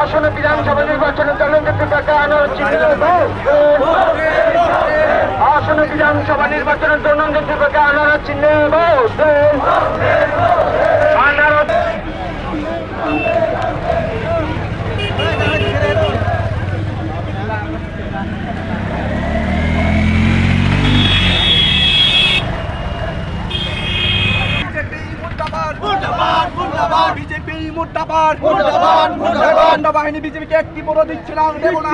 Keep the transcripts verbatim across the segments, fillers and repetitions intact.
আসন্ন বিধানসভা নির্বাচনে দলনেত্রী প্রার্থী আনোয়ার চিন্তা আসন্ন বিধানসভা নির্বাচনে দলনেত্রী প্রার্থী আনোয়ার চিন্তা আনোয়ার বিজেপি মুর্দাবাদ, মুর্দাবাদ, মুর্দাবাদ। বিজেপি মুর্দাবাদ, মুর্দাবাদ, মুর্দাবাদ। সেনাবাহিনী বিজেপিকে একটি ভোটও দিচ্ছে না, দেব না।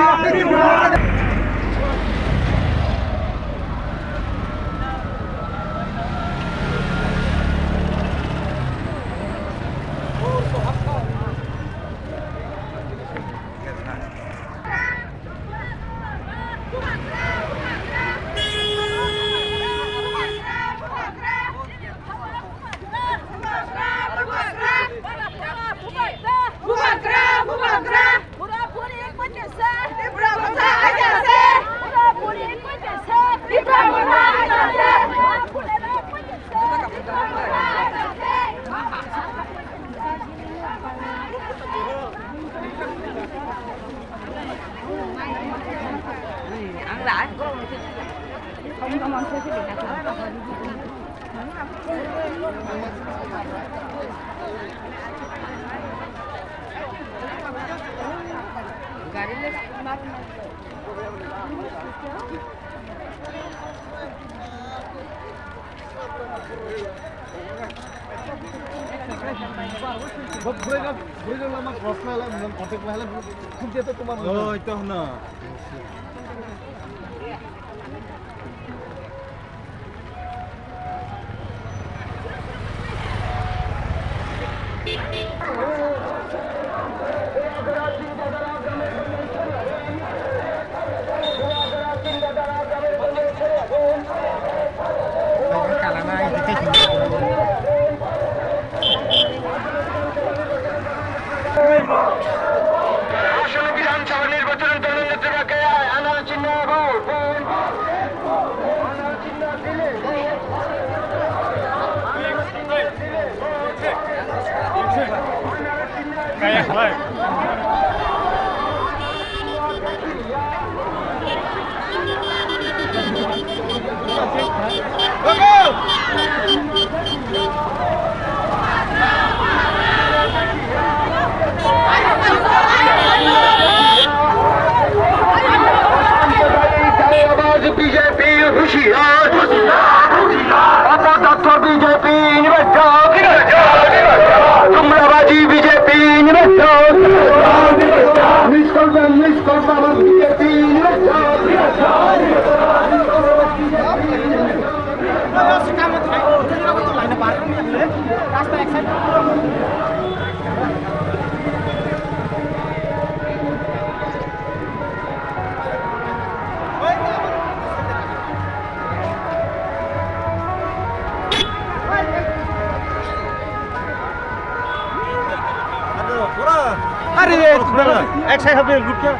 Bwrwi rok, bwrwi rok lama cross ma lai, contact ma lai, khum je to tomar. Oi, to hwno. আসন্ন বিধানসভা নির্বাচনে দলনেত্রী প্রার্থী আনোয়ার চিন্তা ভোট। বিজেপি হুঁশিয়ার। অপদার্থ বিজেপি নির্বাচন। তোমরা বাজি বিজেপি নির্বাচন। নিষ্কল্প, নিষ্কল্প বিজেপি নির্বাচন। আরে, এক সাইড হবে, লুটকে।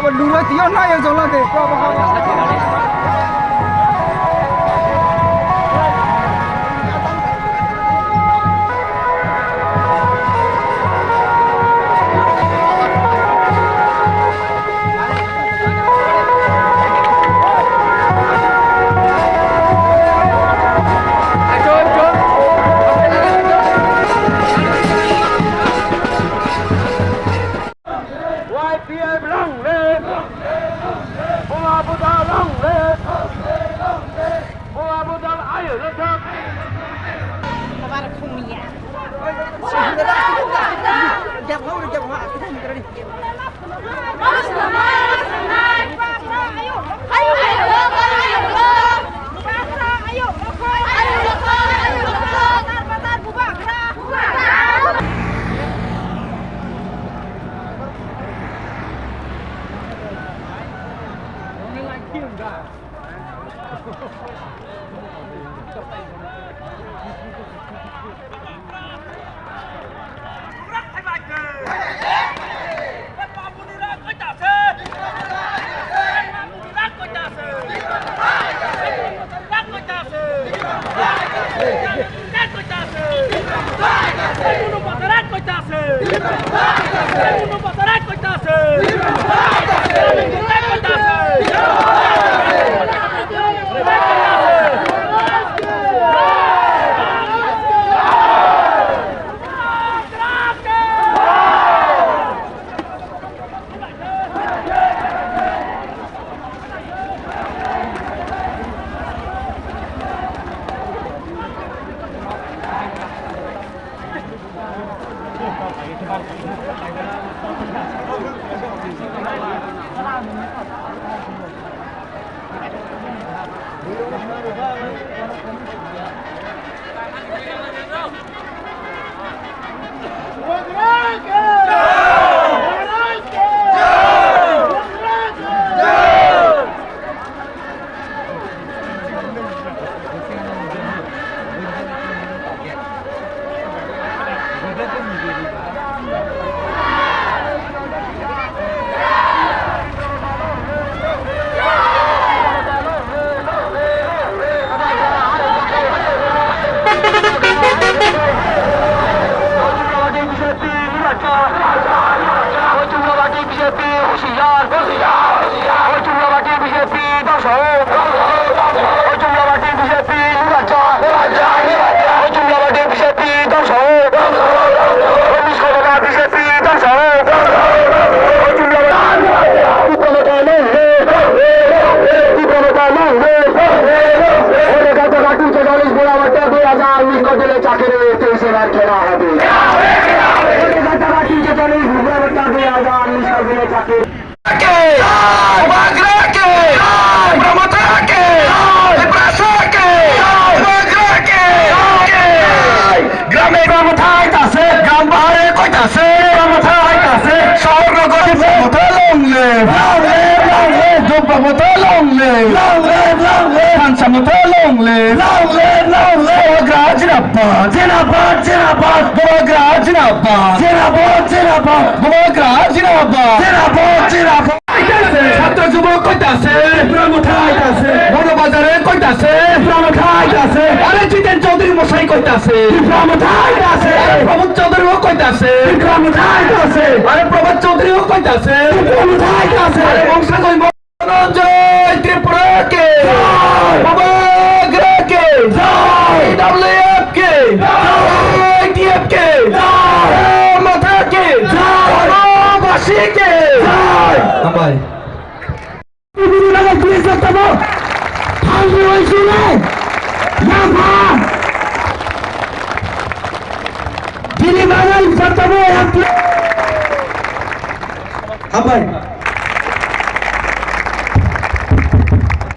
Lura tiyo na yo jola de. Y P F long live! Buma Buddha long live! Buma Buddha ayuk rwthwk! Grame Tipra Motha hai ta se, gram bahare koi ta se, Tipra Motha hai ta se, sohor nogor Tipra Motha long live, long live, long live, Tipra Motha long live, long live, long live, Tipra Motha long live, long live, long live, Bubagra jindabad, jindabad, jindabad, Bubagra jindabad, jindabad, jindabad, Bubagra jindabad, jindabad, jindabad. Chhatro jubok koi ta se? Tipra Motha hai ta se. Mono Bazar koi ta se? Tipra Motha hai ta se. Are Jiten Chaudhary mosai koi ta se? Tipra Motha hai ta se. Are Prabhat Chaudhary o koi ta se? Tipra Motha hai ta se. Are Prabhat Chaudhary o koi ta se? Tipra Motha hai ta se. Are Mungsa koi mo- Dhananjay Tripura ke. Jai. Bubagra ke. Jai. T W F ke. Jai. I T F ke. Jai. Tipra Motha ke. Jai. Bornobasi ke. Jai. Hambai. Hambai.